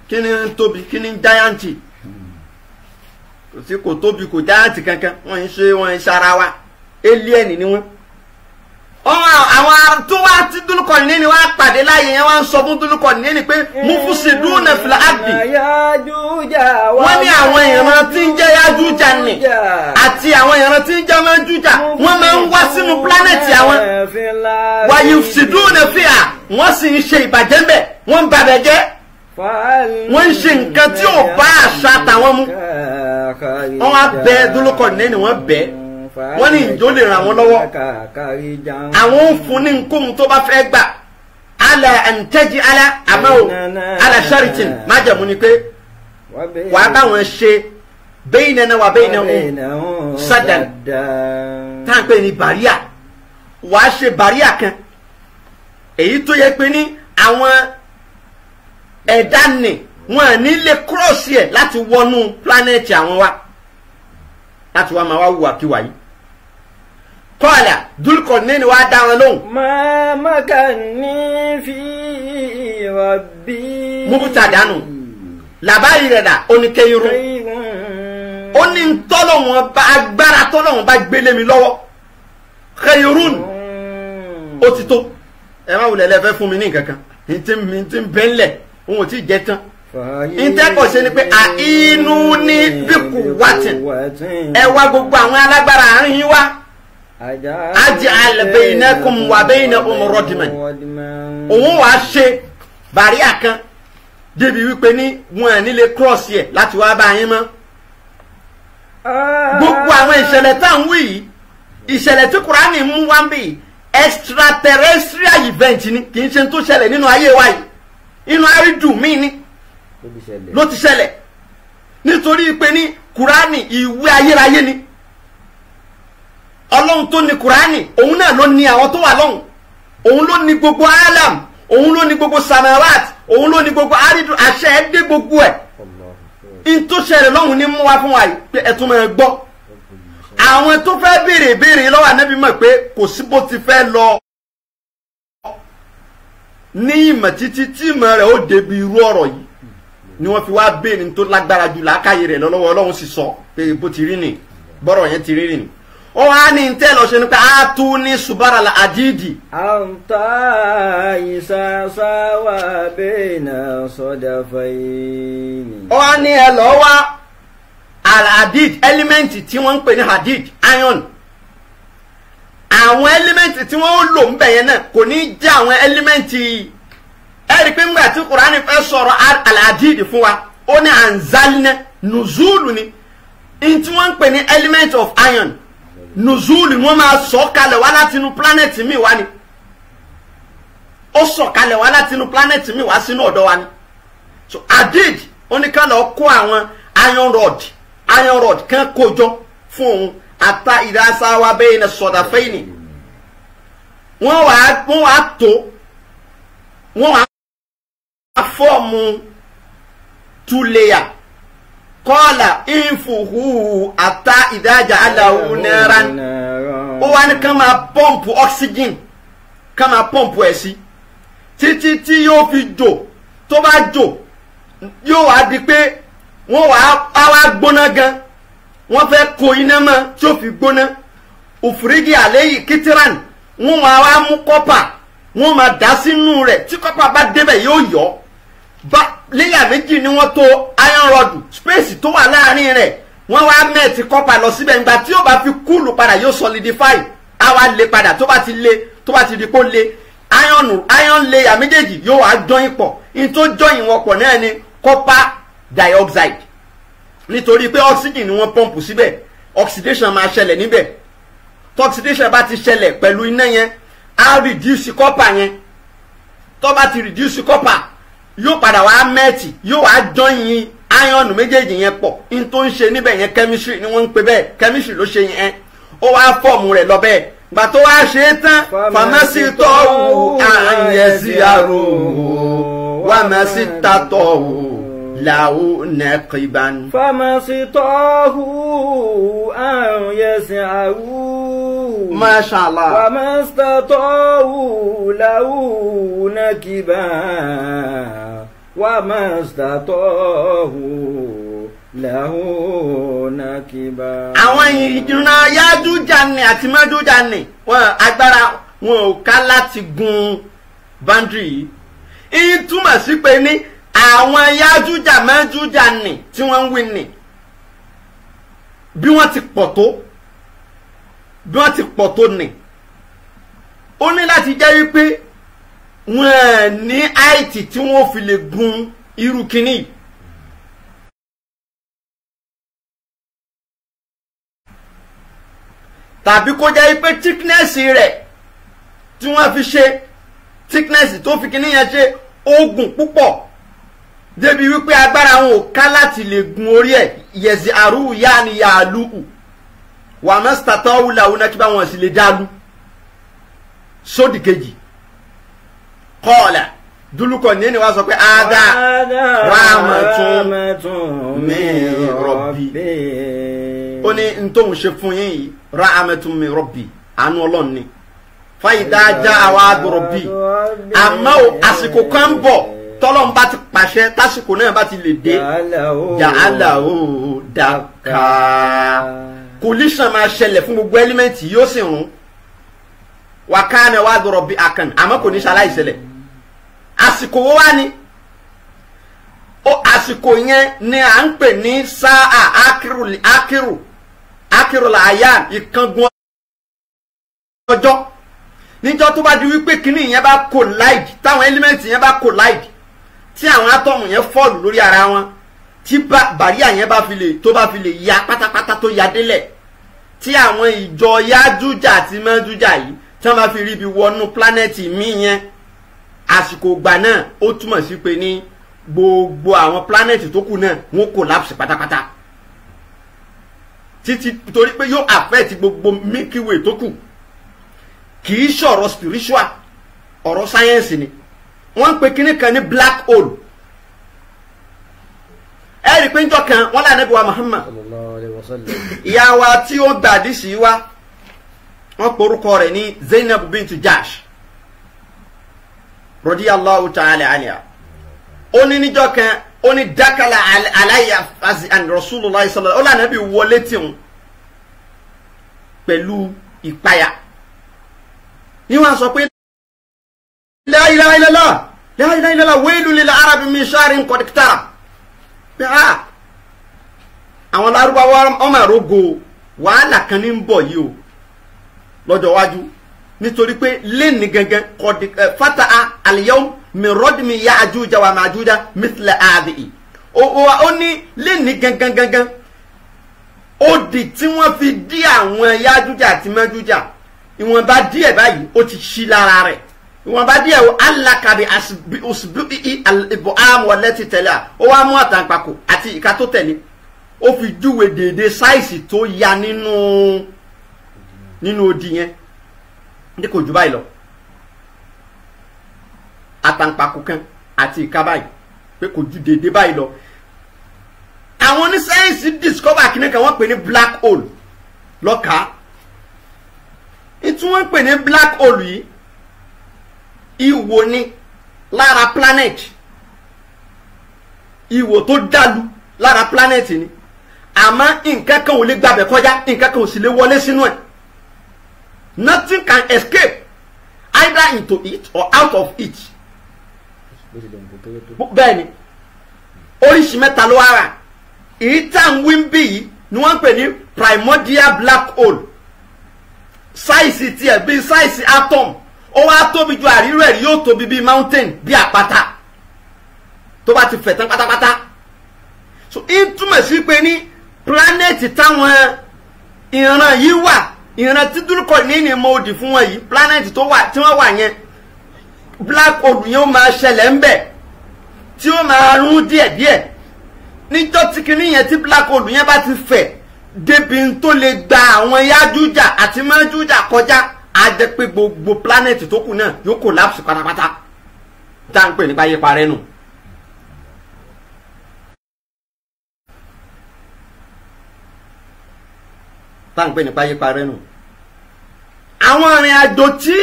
Kí ni ń tóbi? Kí ni ń giant? Kò sí, kò tóbi, kò giant kankan. Wọ́n ń ṣe, wọ́n ń ṣara wa, alien ni wọ́n. Àwọn tó wá tí Dúlùkọ̀rìnẹ́yìnì wá pàdé láàyè yẹn wá ń sọ fún Dúlùkọ̀rìnẹ́yìnì pé mufsiduna fil ardi. Wọ́n ní àwọn ìran tí ń jẹ́ Yájújà nì àti àwọn ìran tí ń jẹ́ Májújà, wọ́n máa ń wá sínú pílánẹ̀tì àwọn. Wa yufsiduna fiha, wọ́n sì ń ṣe ìbàjẹ́ ńbẹ̀, wọ́n ń babẹ̀ jẹ́, wọ́n ń ṣe nǹkan tí ò bá àṣà tàwọn mu. Wọ́n wá bẹ Dúlùkọ̀rìnẹ́yìnì, wọ́n bẹ́ẹ̀, wọ́n ní ìjọ lè ràn wọ́n lọ́wọ́. Àwọn ò fún ní nkóhun tó bá fẹ́ gbà. Ala àǹtẹ́jì ala àmọ́ o ala sharitin májẹ̀mú ni pé wàá bá wọn ṣe baynana wa baynahum sadan, tá à ń pè ní bàríà. Wàá ṣe bàríà kan èyí tó yẹ pé ní àwọn ẹ̀dá nì wọn ní lè kírọ̀sì ẹ̀ láti wọnú pílánẹ̀tì àwọn wa láti wá máa wá wùwàkiwà yìí. Kọ́ọ̀là Dúlùkọ̀rìnẹ́yìnì wá dá wọn lóhùn. Ma makanni fi rabbi. Múbútà dànù làbáyé rẹ̀ dà oníkẹ́yìrún. Ó ní tọ́lọ́wọ́n bá agbára tọ́lọ́wọ́n bá gbélé mi lọ́wọ́ kẹ́yìrún ó ti tó. Ẹ má wulẹ̀ lẹ́fẹ́ fún mi ní nǹkan kan, ní ti ń bẹ́ ńlẹ̀ òun ò tí ì jẹ tán. Ìtẹ́kọ̀ ṣe ni pé àìnú ní bíkù wátìn, ẹ wá gbogbo àwọn alágbára àárín yín wá. Aj'al bainakum wa bainahum radman. Òun wàá ṣe bàríà kan débi wípé ní wọn ẹ̀ nílé cross yẹ láti wá bá yín mọ́. Gbogbo àwọn ìṣẹ̀lẹ̀ tá à ń wí yìí, ìṣẹ̀lẹ̀ tí Kùránì mú wá ń bì yìí, extraterrestrial event ni, kì í ṣe tó ṣẹlẹ̀ nínú ayé wa yìí, inú àrídùn mí ni ló ti ṣẹlẹ̀. Nítorí pé ní Kùránì ìwé ayérayé ni. Ọlọ́run tó ní Kùránì òun náà ló ní àwọn tó wà lọ́hùn, òun ló ní gbogbo alam, òun ló ní gbogbo samawat, òun ló ní gbogbo àrídùn, àṣẹ ẹ dé gbogbo ẹ̀. In tó ṣẹlẹ̀ lọ́hùn ní mú wá fún wa yìí pé ẹ tún máa gbọ́. Àwọn tó fẹ́ béèrè béèrè lọ́wọ́ Ànábì mọ̀ pé kò sí bó ti fẹ́ lọ ní ìmọ̀ títí tí ìmọ̀ rẹ̀ ó débi irú ọ̀rọ̀ yìí ni wọ́n fi wá béèrè tó lágbára jù làákàyè rẹ̀ lọ́wọ́. Ọlọ́run sì sọ pé bó ti rí nì, bọ́rọ̀ yẹn ti rí nì. Ó wá ní tẹ́ lọ ṣe ni pé a tún ní subara la àdídì. Àǹtá ìsàsáwà bẹ́ẹ̀nà sọ́dàfẹ́yìn. Ó wá ní ẹ lọ wá al-hadid, ẹlímẹ́ǹtì tí wọ́n ń pè ní hadid, iron. Àwọn ẹlímẹ́ǹtì tí wọ́n lò ń bẹ̀ yẹn náà kò ní jẹ́ àwọn ẹlímẹ́ǹtì. Ẹ rí i pé ńgbà tí Kùránì fẹ́ sọ̀rọ̀ al-hadid fún wa, ó ní anzalna nùzúlù ni. N tí wọ́n ń pè ní element of iron, nùzúlù ni wọ́n máa sọ̀ kalẹ̀ wá láti inú planet mi wá ni. Ó sọ̀ kalẹ̀ wá láti inú planet mi wá sínú ọ̀dọ̀ wa ni. So hadid, ó ní ká lọ kó àwọn iron rod, iron rod kan kójọ fún òun. Ata ìdásáwá bẹ́ẹ̀ ní sọ̀dàfẹ́yìn ni wọ́n wàá tó, wọ́n wàá fọ́ọ̀mù two layer. Kọ́ọ̀là ìfòhù ata ìdájà aláwo náírà. Ó wá ní ká máa pọ́ǹpù oxygen, ká máa pọ́ǹpù ẹ̀ sí títí tí yóò fi jò. Tó bá jò yóò wá di pé wọ́n wá gbóná gan, wọ́n fẹ́ kó iná mọ́ tí ó fi gbóná. Òfurigi àléyìí kìtìrán, wọ́n máa wá mú kọ́pà, wọ́n máa dà sínú rẹ̀. Tí kọ́pà bá débẹ̀ yóò yọ. Léyà méjì ni wọ́n tó iron rod, space tó wà láàrin rẹ̀ wọ́n wá mẹ́ẹ̀tì kọ́pà lọ síbẹ̀. Nígbà tí ó bá fi kúlù padà yóò solidify, á wá lé padà. Tó bá ti lé, tó bá ti di kó lé, iron layer méjèèjì yóò wá join pọ̀. In tó join wọn pọ̀ náà ni copper dioxide. Nítorí pé oxygen ni wọ́n pọ́ǹpù síbẹ̀, oxidation máa ṣẹlẹ̀ níbẹ̀. Tó oxidation bá ti ṣẹlẹ̀ pẹ̀lú iná yẹn, á reduce copper yẹn. Tó bá ti reduce copper, yóò padà wá mẹ́ẹ̀tì, yóò wá join iron méjèèjì yẹn pọ̀. In tó ń ṣe níbẹ̀ yẹn chemistry ni wọ́n ń pè bẹ́ẹ̀, chemistry ló ṣe yẹn. Ó wá fọ́ọ̀mù rẹ̀ lọ bẹ́ẹ̀. Gbà tó wá ṣe é tán, fàmásì tọ́wù àyẹ̀sí àrò wàmásì tàtọ̀wù làwù nẹ́kìban. Fàmásì tọ́hù àrùn yẹsìn àrù. Masha Allah. Fàmásì tọ́hù làwù nẹ́kìban. Wàmásì tọ́hù làwù nẹ́kìban. Àwọn ìran Yájújà ni àti Májújà ni wọn agbára wọn ò ká láti gun báńdìrì yìí. Ìyí túmọ̀ sí pé ní àwọn Yájújà Májújà nì tí wọ́n ń wí nì, bí wọ́n ti pọ̀ tó, bí wọ́n ti pọ̀ tó nì, ó ní láti jẹ́ wípé wọ́n ní àìtì tí wọ́n fi lè gun irú kínní. Tàbí kó jẹ́ wípé thickness rẹ̀ tí wọ́n fi ṣe, thickness tó fi kínní yẹn ṣe oògùn púpọ̀ débi wípé agbára wọn ò ká láti lè gun orí ẹ̀. Yẹ̀sì àrùn yá ni yàálù wà mẹ́sítàtọ́ wúlà wọn náà kí bá wọn sì lè dálú sódì kejì. Kọ́ọ̀là dúlùkọ̀ ní ẹni wá sọ pé ádá rahmatun min rabbi. Ó ní n tóun ṣe fún yín yìí rahmatun min rabbi, àánú Ọlọ́run ni. Fàyídá já àwa rabbi. Àmọ́ àsìkò kan ń bọ̀ tọ́lọ́n bá ti pàṣẹ, tásìkò náà bá ti lè dé, ja'alahu daka. Collision máa ṣẹlẹ̀ fún gbogbo ẹ́límẹ́ǹtì yóò sì rún. Wa kana wa'du rabbi haqqan, àmọ́ kò ní ṣaláì ṣẹlẹ̀. Àsìkò wo wá ni? Ó àsìkò yẹn ni à ń pè ní sáà akiru akiru akiru làyà ìkángun ọjọ́. Níjọ́ tó bá di wípé kíní yẹn bá collide, táwọn ẹ́límẹ́ǹtì yẹn bá collide, tí àwọn átọ́mù yẹn fọ́ọ̀lù lórí ara wọn, tí bàríà yẹn bá fi lè tó bá fi lè ya pátápátá tó ya délẹ̀, tí àwọn ìjọ Yájújà àti Májújà yìí tí wọ́n bá fi ríbi wọnú plánẹ́ẹ̀tì míì yẹn, àsìkò ìgbà náà ó túmọ̀ sí pé ní gbogbo àwọn plánẹ́ẹ̀tì tó kù náà wọ́n collapse pátápátá títí, torí pé yóò affect gbogbo Milky Way tó kù. Kì í ṣọ̀rọ̀ spiritual, ọ̀rọ̀ sáyẹ́ǹsì ni. Wọ́n ń pe kinní kan ní black hole. Ẹ rí i pé njọ́ kan wọ́n lànà bí wa Muhammad, sallallahu alaihi wasallam. Ìyá wa tí ó gbà àdìsí wa, wọ́n porúkọ rẹ̀ ní Zainab bintu Jahsh radiyallahu ta'ala anha. Ó ní níjọ́ kan, ó ní dákàlà aláyà and Rasulullah sallallahu, ó lànà bí wọlé tìhun pẹ̀lú ìpayà. Ní wọ́n sọ pé la ilaha illallah, la ilaha illallah, wailul lil arabi min sharrin qad iqtarab. Pé a àwọn Lárúbáwá ọmọ àrógò wàhálà kan ní ń bọ̀ yìí o lọ́jọ́ iwájú, nítorí pé lẹ́ni gangan qad fataha al-yawm min radmi Ya'juja wa Ma'juja mithla hadhihi. Ó ní lẹ́ni gangan gangan odi tí wọ́n fi dí àwọn Yájújà àti Májújà, ìwọ̀nba díẹ̀ báyìí ó ti ṣí lára rẹ̀, ìwọ̀nba díẹ̀ o alakabi osibí ìbò àmọ́ lẹ́tí tẹ̀lé à, ó wá mú àtàǹpàkò àti ìka tó tẹ̀lé, ó fi júwe déédéé sáìsì tó ya nínú odi yẹn, ní kò jù báyìí lọ, àtàǹpàkò kan àti ìka báyìí, pé kò ju déédéé báyìí lọ. Àwọn onísáyẹ́nsì discover kìnnìkan kan wọ́n pè ní black hole lọ́kàá. Ìtún wọ́n pè ní black hole yìí, ìwò ni lára planet, ìwò tó dàlú lára planet ni, àmọ́ nǹkan kan ò lè gbàbẹ̀ kọjá, nǹkan kan ò sì lè wọlé sínú ẹ̀. Nothing can escape either into it or out of it. Bẹ́ẹ̀ ni oríṣi mẹ́ta ló wà rà. Èyí tá à ń wí ń bí yìí ni wọ́n ń pè ní primordial black hole. Sáìsì tiẹ̀ bíi sáìsì atom, ó wá tóbi ju àríró ẹ̀rí, yóò tóbi bíi mountain, bíi àpáta tó bá ti fẹ̀ tán pátápátá. So ń túmọ̀ sí pé ní planẹ̀tì táwọn ìran yìí wà, ìran tí dúrúkọ ní ní mo òdì fún wọn yìí, planẹ̀tì tó wà tí wọ́n wà yẹn, black hole yẹn ó máa ṣẹlẹ̀ ńbẹ̀ tí ó máa rún díẹ̀díẹ̀. Níjọ́ tí kinní yẹn tí black hole yẹn bá ti fẹ̀ débi tó lè gba àwọn Yájújà àti Májújà kọjá, á jẹ́ pé gbogbo planẹ̀tì tó kù náà yóò collapse pátápátá. Tá à ń pè nípa ayé parẹ́ nù. Tá à ń pè nípa ayé parẹ́ nù. Àwọn ìrìn àjò tí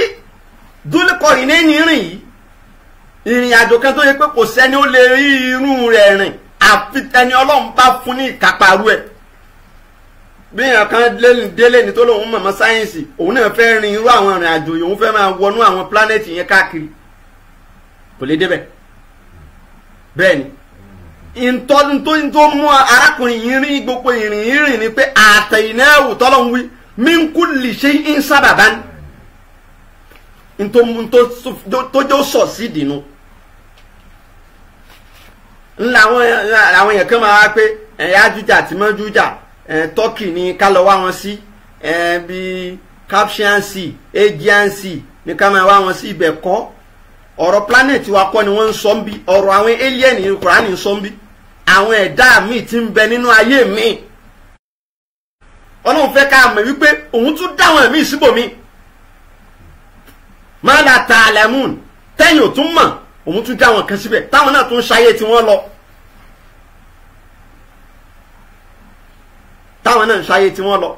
Dúlùkọ̀rìnẹ́ni rìn yìí, ìrìn àjò kan tó yẹ pé kò sẹ́ni ó lè rí irú rẹ̀ rìn àfi ẹni Ọlọ́run bá fún ní ìkápárú ẹ̀. Bí èèyàn kan délé ní tó lóun mọ̀mọ́ sáyẹ́ǹsì, òun náà fẹ́ rin irú àwọn ìrìn àjò yìí, òun fẹ́ máa wọnú àwọn plánẹ́ẹ̀tì yẹn káàkiri, kò lè débẹ̀. Bẹ́ẹ̀ ni ntọ́ mú arákùnrin yìí rí gbogbo ìrìn ìrìn ni pé àtẹ̀yìnẹ́wò tọ́lọ́hún wí min kulli shay'in sababan, ntọ́ tó jẹ́ sọ̀ sí ìdìnnú. Ńlá àwọn èèyàn kan máa wá pé Yájújà àti Májújà, Turkey ni ká lọ wá wọn sí, bíi Caspian Sea, Aegean Sea ni ká máa wá wọn sí. Ibẹ̀ kọ́ ọ̀rọ̀ planet wa kọ́ ni wọ́n ń sọ ń bí, ọ̀rọ̀ àwọn alien ní Kùránì ń sọ ń bí, àwọn ẹ̀dá míì tí ń bẹ nínú ayé míì. Ọlọ́run fẹ́ ká mọ̀ wípé òun tún dáwọn ẹ̀mí síbòmí, má la ta àlẹ́mùn tẹ́yìn ò tún mọ̀, òun tún dáwọn kan síbẹ̀ táwọn náà tún ṣayé tí wọ́n lọ, táwọn náà ń ṣayé tí wọ́n lọ.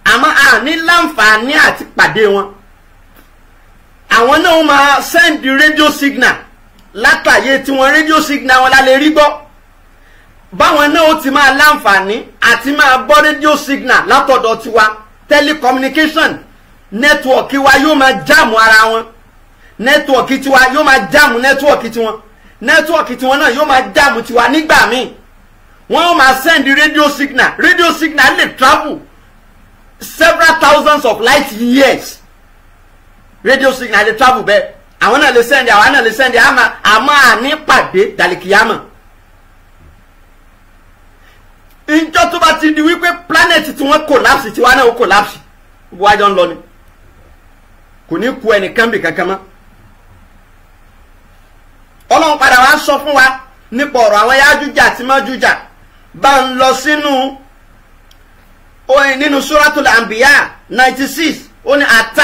Àmọ́ a ní láǹfààní àti pàdé wọn. Àwọn náà máa send radio signal látàyè tí wọ́n, radio signal wọn la lè rí gbọ́. Báwọn náà ó ti máa láǹfààní àti máa gbọ́ radio signal látọ̀dọ̀ tiwa. Telecommunication network wa yóò máa jáàmù ara wọn, network tiwa yóò máa jáàmù network tiwọn. Nẹ́tíwọ̀kì tiwọn náà yóò máa jáàmù tiwa nígbà míì. Wọ́n máa send radio signal. Radio signal lè travel several thousands of light years. Radio signal lè travel bẹ́ẹ̀. Àwọn náà lè send, àwọn náà lè send, àmọ́ àní pàdé dàlìkìyàmọ̀. Ìjọ tó bá ti di wípé planet tí wọ́n collapse tiwa náà ó collapse, wájọ ń lọ ni. Kò ní ku ẹnìkan bì kankan mọ́. Ọlọ́run padà wá sọ fún wa nípa ọ̀rọ̀ àwọn Yájújà àti Májújà. Bá ń lọ sínú nínú Suratul Anbiya 96, ó ní ata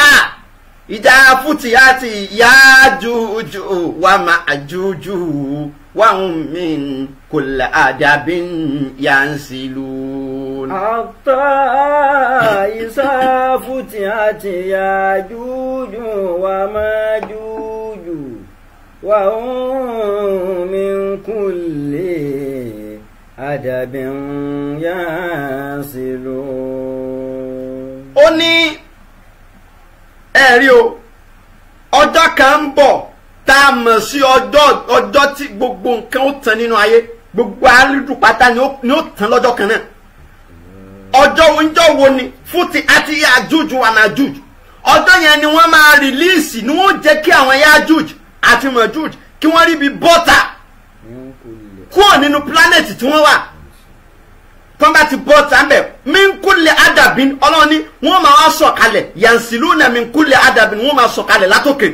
ìjà fúti àti Yájújù wà Májújù wà hum min kulli adabin yansilun. Hatta iza futihati Yájújù wà Májújù wa hum min kulli adabin yansilun. Ó ní ẹ̀rí o, ọjọ́ kan ń bọ̀ tá a mọ̀ sí ọjọ́ tí gbogbo nǹkan ó tán nínú ayé, gbogbo alídùn pátá ni ó tán lọ́jọ́ kan náà. Ọjọ́ oúnjẹ wo ni fún ti àti Yájújù wà Májújù? Ọjọ́ yẹn ni wọ́n máa rìlíìsì, ni wọ́n jẹ́ kí àwọn Yájújù àti Májújù kí wọ́n rí bí bọ́tà kúrò nínú pílánẹ̀tì tí wọ́n wà. Tọ́n bá ti bọ́tà ń bẹ̀ min kulli adabin, Ọlọ́run ní wọ́n máa wá sọ̀kalẹ̀, yansiluna min kulli adabin, wọ́n máa sọ̀kalẹ̀ látòkè.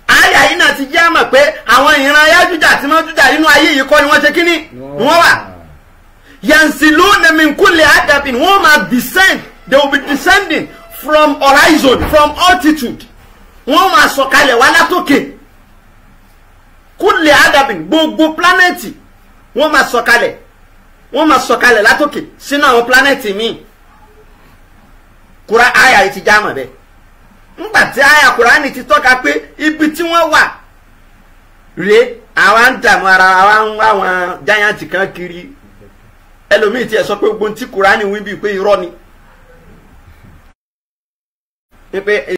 Àyà yìí náà ti jẹ́ àmọ̀ pé àwọn ìran Yájújà àti Májújà nínú ayé yìí kọ́ ni wọ́n ṣe kíní wọ́n wà. Yansiluna min kulli adabin, wọ́n máa descend, they will be descending from horizon, from altitude. Wọ́n máa sọ̀kalẹ̀ wá látòkè. Kulli adabin, gbogbo planẹ̀tì wọ́n máa sọ̀kalẹ̀, wọ́n máa sọ̀kalẹ̀ látòkè sínú àwọn planẹ̀tì míì. Kura àyà yìí ti já mọ̀ bẹ́ẹ̀. Ńgbà tí àyà Kùránì ti tọ́ka pé ibi tí wọ́n wà rèé, àwa ń dààmú ara àwa ń wá àwọn giant kan kiri. Ẹlòmíì tiẹ̀ sọ pé gbogbo tí Kùránì wí bíi pé irọ́ ni. Pé